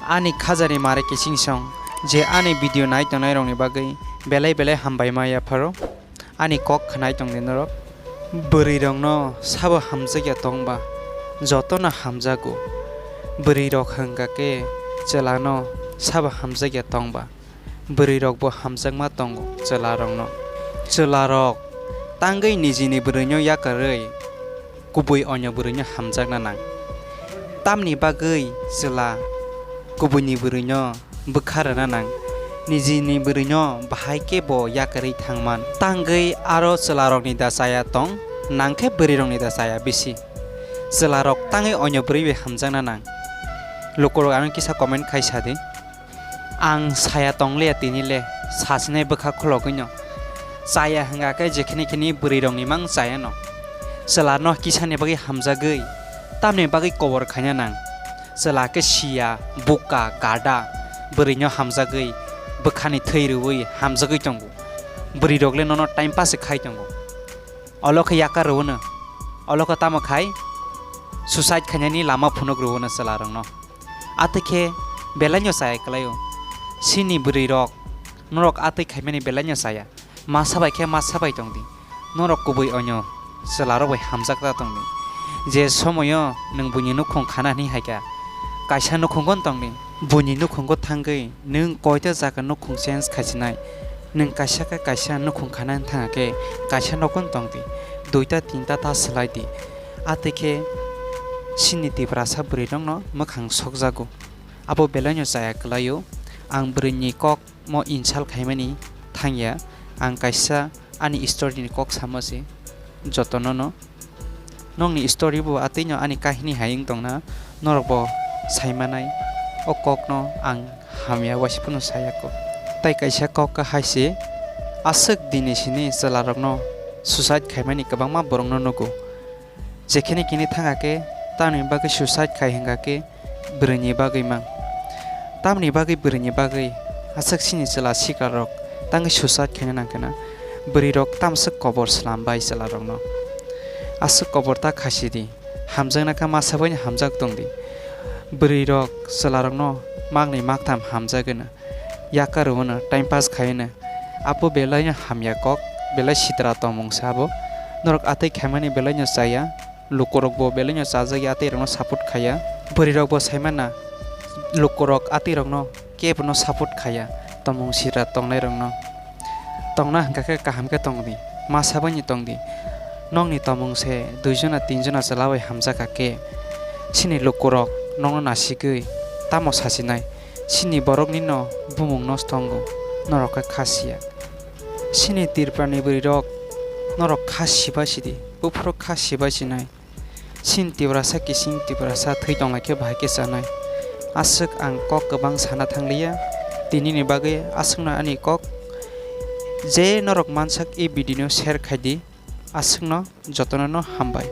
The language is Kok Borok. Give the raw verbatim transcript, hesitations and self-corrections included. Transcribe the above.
Ani khajani mare kiching song je ani video nai tongnai rokni bagwi belai belai hambai ma yapharo. Ani kok khnai tongdi norok. Bwrwi rokno sabo hamjakya tongba, jotono hamjago. Bwrwi rok hwnkha khe chwlano sabo hamjakya tongba, bwrwi rokbo hamjakma tongo chwla rokno. Chwla rok tangwi nijini bwrwino yakarwi kubui onyo bwrwino hamjakna nang. Tamni bagwi chwla kubuini bwrwino bwkha rwna nang, nijini bwrwino bahai khe bo yakarwi thangman. Tangwi aro chwlarokni da chaya tong, nang khe bwrwirokni da chaya bisi. Chwlarok tangwi onyo bwrwi bai hamjakna nang. Lukurok ano kisa comment khai sadi. Ang saya tongliya tini le, sasinai bwkha khologwino. Chaya hwnkha khe jekhini khini bwrwirokni mang chayano. Chwlarno kisani bagwi hamjagwi, tamni bagwi kobor khaina nang. Chwla khe siya, buka, gada, bwrwino hamjagwi, bwkhani thwi rwui hamjagwi tongo. Bwrwirok le nono time pass se khai tongo. Olo khe yakar rwono, olo khe tamo khai suicide khainani lama phunuk rwono chwlarokno. Atwi khe belaino chaya kwlaio. Chini bwrwirok norok atwi khaimani belaino chaya. Masa bai khe masa bai tongdi. Norok kubui onyo chwlarok bai hamjakta tongdi. Je somoio nwng buini nukhung khana hwnwi haikha, kaisa nukhungo tongdi. Buini nukhungo thangwi nwng koita jaga nukhung change khaisinai? Nwng kaisa khe kaisa nukhung khana thangkhe kaisa nogon tongdi. Duita tinta ta swlaidi. Atwi khe chini Tiprasa bwrwirokno mwkhang sokjago. Abo belaino chaya kwlaio. Ang bwrwini kok mo insult khaimani thangya. Ang kaisa ani story ni kok samo se jotono no. Nokni story bo atwino ani kahini hai wng tongna, norok bo saimanai. O kok no ang hamya waisa phano saya kho. Tai kaisa kok khe hai se, aswk dini sini chwla rokno suicide khaimani kwbangma borok no nugo. Jekhini kini thangkha khe tamni bagwi suicide khai hwnkha khe bwrwini bagwi mang. Tamni bagwi bwrwini bagwi aswk chini chwla sikla rok tangwi suicide khaina nang kheno. Bwrwi rok tamswk kobor slam bai chwla rokno. Aswk kobor ta khasi di. Hamjakna khe masa bai hamjak tong di. Bwrwi rok chwla rokno makni maktham hamjagwi no. Yakar rwno, time pass khaino. Abo belaino hamya kok, belai sitra tongmung se abo. Norok atwi khaimani belaino chaya. Lukurok bo belaino chajakya, atwi rokno support khaya. Bwrwi rok bo saimana, lukurok atwi rokno kebo no support khaya. Tongmung sitra tongnai rokno. Tongna hwnkha khe kaham khe tong di. Masa bai ni tong di. Nokni tongmung se dui jona tin jona chwla bai hamjakha khe, chini lukurok nokno nasigwi tamo sasinai? Chini borokni no bumung nosto wngo, norok khe kha siya. Chini Tripurani bwrwi rok, norok kha sibai sidi, buphuru kha sibai sinai. Chini Tiprasa kising Tiprasa thwi tonglai khe bahai khe chanai. Aswk ang kok kwbang sana thangliya, tinini bagwi aswkno ani kok. Je norok mansak e video no share khai di, aswkno jotono no hambai.